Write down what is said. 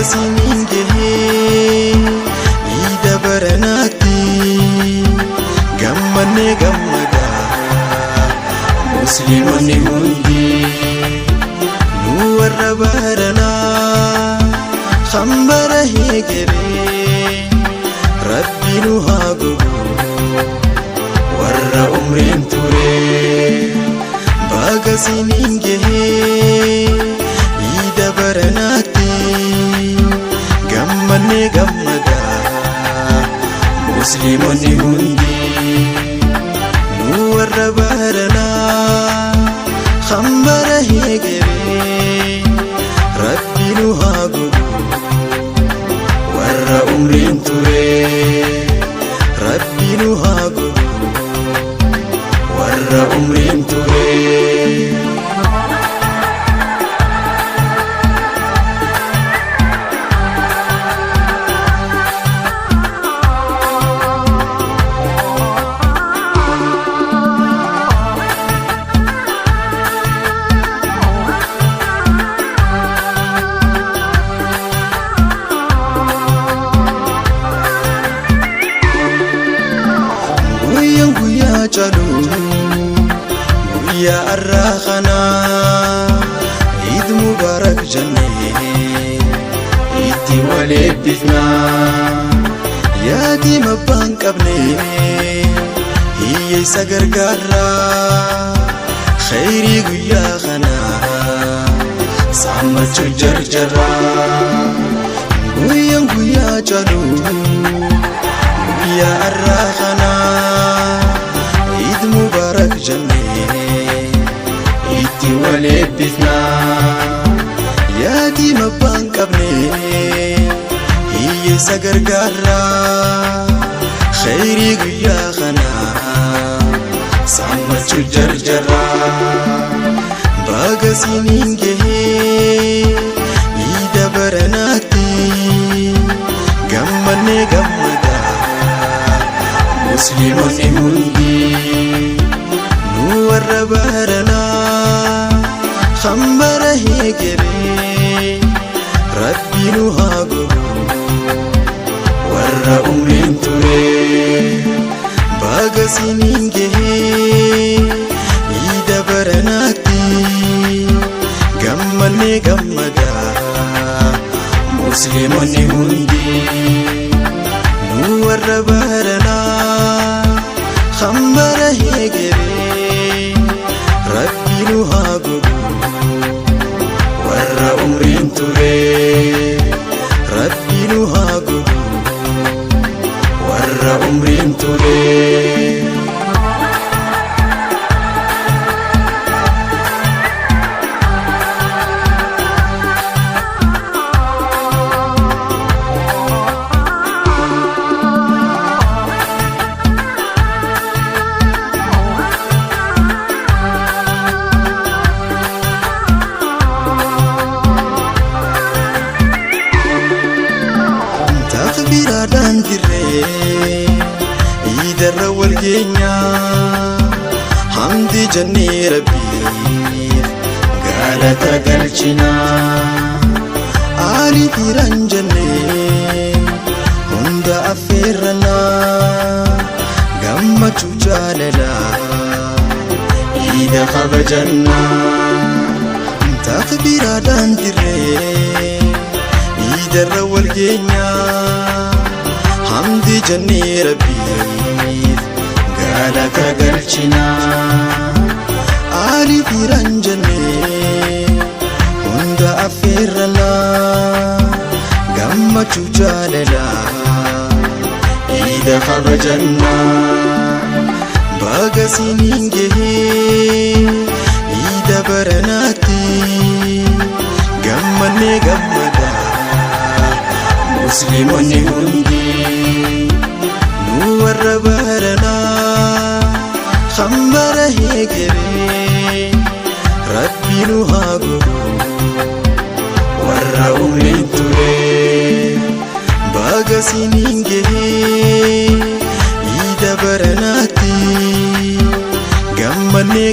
Baga siniin gahee iida baranaatti, gammannee gammadaa musliimonni hundi. Nu warra baranaa hambara heegeree, Rabbi nu haa godhu warra umriin ture. Baga siniin gahee iida baranaatti, gammannee gammadaa musliimonni hundi. Nu warra baranaa hambara heegeree, Rabbi nu haa godhu warra umriin ture. Rabbi nu haa godhu warra umriin ture. Guyyaan guyyaa caalu guyyaa har'aa kanaa, Iid Mubaarak jennee itti wal eebbifnaa. Yaatii abbaan qabne hiyyeessa gargaarraa, khayrii guyyaa kanaa saammachuu jarjarraa. Guyyaan guyyaa caalu guyyaa har'aa kanaa, Iid Mubaarak jennee itti wal eebbifnaa. Yaatii abbaan qabne hiyyeessa gargaarraa, khayrii guyyaa kanaa saammachuu jarjarraa. Baga siniin gahee iida baranaatti, gammannee gammadaa musliimonni hundi. Nu warra baranaa hambara heegeree, Rabbi nu haa godhu warra umriin ture. Baga siniin gahee iida baranaatti, gammannee gammadaa musliimonni hundi. Nu warra baranaa hambara heegeree, Rabbi nu haa godhu warra umriin ture. Rabbi nu haa godhu warra umriin ture. Takbiraadhaan dirree iidarra wal geenya, hamdi jennee Rabbiif galata galchinaa. Aalii firan jennee hunda affeerrannaa, gammachuu jaalalaa iida kabajannaa. Takbiraadhaan dirree iidarra wal geenya, hamdi jennee Rabbiif galata galchinaa. Aalii firan jennee hunda affeerrannaa, gammachuu jaalalaa iida kabajannaa. Baga siniin gahee iida baranaatti, gammannee gammadaa musliimonni hundi. Nu warra baranaa hambara heegeree, Rabbi nu haa godhu warra umriin ture. Baga siniin gahee iida baranaatti, gammannee.